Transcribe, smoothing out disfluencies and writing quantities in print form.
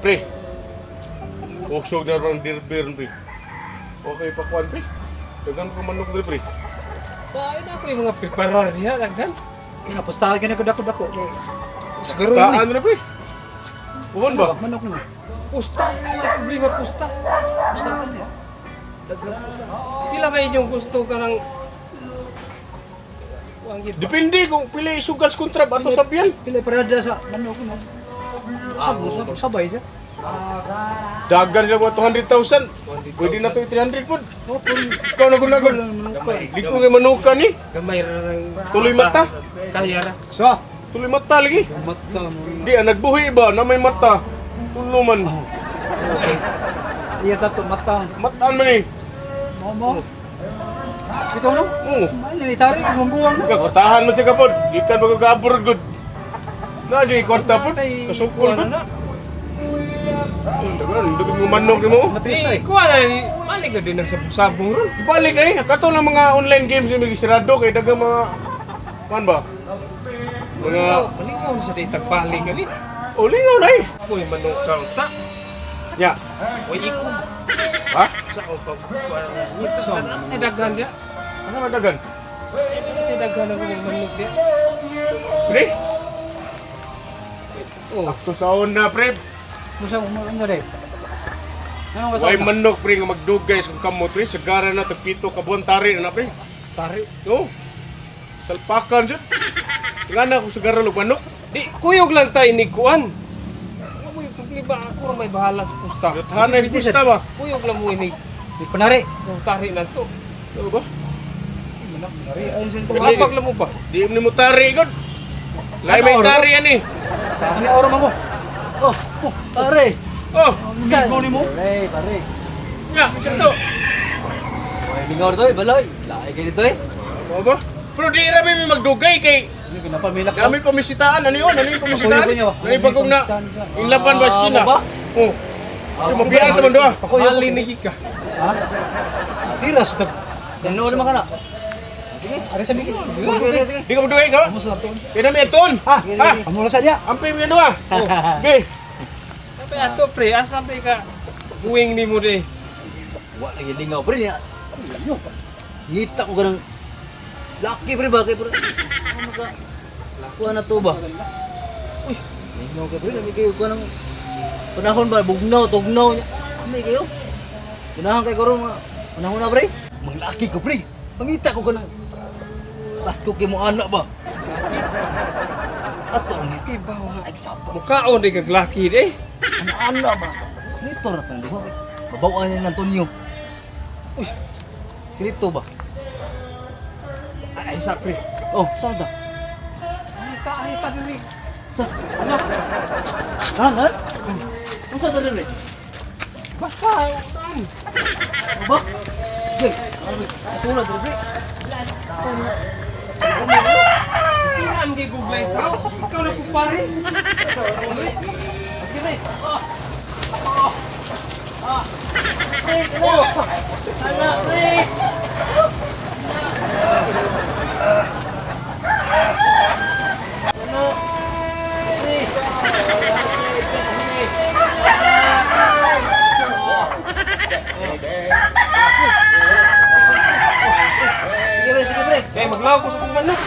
Pre. Usog na ron dirber pre. Okay pa kuan pre. Dagan ko manok diri pre. Kain ako yung mga preparar diha daghan. Pinapustahan ka na ko dako dako. Siguro ni. Taan na pre. Uhon ba? Manok na. Pusta, mga problema pusta. Pustahan niya. Daghan pusta. Pila may inyong gusto ka ng Kuang gid ba? Depende kung pila isugas kontra ato sabyan. Pila parada sa manok mo. Sab sabay siya. Dagan sila mga 200,000. Pwede na to 300 pod. Oh, pun Ikaw na gunagod. manok ka. Di ko kay manuka ni. Gamay ra ng Tuloy mata. Kaya ra. So, Tuloy mata lagi. mata mo. Di ah, nagbuhi ba na may mata. Tulo man. Iya tato mata. Mataan man eh. Mo mo. Ito no? Oo. Ay, nitari gungguwang na. Kwartahan man siya kapod. Ikan magagabor good. Na di kwarta pod. Tay, Kasukol kuha pod. na na. Dagan, dagan mo manok nimo. Napisa Eh, eh. kuha na ni balik na din ang sabong-sabong ron. Ibalik na eh. Kato ng mga online games yung magisirado kay dagang mga kuan ba? Mga Malingaw na sa di tagpaling ani. oh, lingaw na eh. Ako yung manok ka ta. Ya. Way ikom. Ha? Sa akong pag kuha na. Sa daghan dia. Ano man dagan? Sa daghan ako ng manok dia. Pre? Oh, Akto sa na pre. Musa mo ano dai. Ano ka Way manok pre nga magdugay sa kamot pre. Sagara na tagpito ka buwan tari na pre. Tari. No. Salpakan jud. Nga na ako sagara og manok. Di kuyog lang tayo ni kuan. Wala mo yung problema ako ra may bahala sa pusta. Yuthanay pusta ba? Kuyog lang mo inig Di panari. kung tari na to. Ano ba? Manok panari. Ayun sa ito. Mapag lang mo ba? Di mo tari gud. Lahi may tari ani. Ano oro mo? Oh, oh, pare. Oh, Migo ni mo. Pare, pare. ya, siya to. Way lingaw to, eh, baloy. Lahi kayo dito eh. Ano ba? Pero di ra may magdugay kay Kinapamilak. Dami pamisitaan. Ano yun? Ano yung pamisitaan? Pakuyo ko niya ba? Ano yung bagong na inlaban ba eskina? Ah, ba? Oh. So, mabiya ito man doon. Pakuyo. Hali ka. Ha? Tiras to. Gano naman ka na. Sige. Ari sa miki. Sige, sige, sige. Di ka magdugay ka? Amo sa to. Kaya namin aton. Ha? Ha? Amo lang sa dia. Ampay mo yan doon. Oh. Okay. Sabi ato pre, asa pre ka buwing ni mo di. Wa lagi lingaw pre niya. Ngita ko ganang laki pre ba kay pre. Ano ka? Kuha na to ba? Uy, lingaw ka pre, lami kayo kuha ng panahon ba bugnaw, tugnaw niya. Ami kayo. Gunahan kay karon mga panahon na pre. Manglaki ko pre. Pangita ko ganang Basko kay mo anak ba? Ato ang Kay bawo nga. ay sapa. Mukaon di kag laki di. Ano ba? Nito ra tong duha. Babaw ni Antonio. Uy. Kirito ba? Ay sa pre. Oh, saan ta? Arita, arita diri. Sa? Ano? Saan ha? Unsa ta diri? Basta utan. Ano ba? Hey, ano ba? Tulad diri. Tinam gi google ikaw. Ikaw na kumpare. Sige pre. Oh. Oh. Ah. Pre, ala. Ala, pre. Ala. Ala. Pre. Sige pre, sige pre. Kay maglaw ko sa kong manok.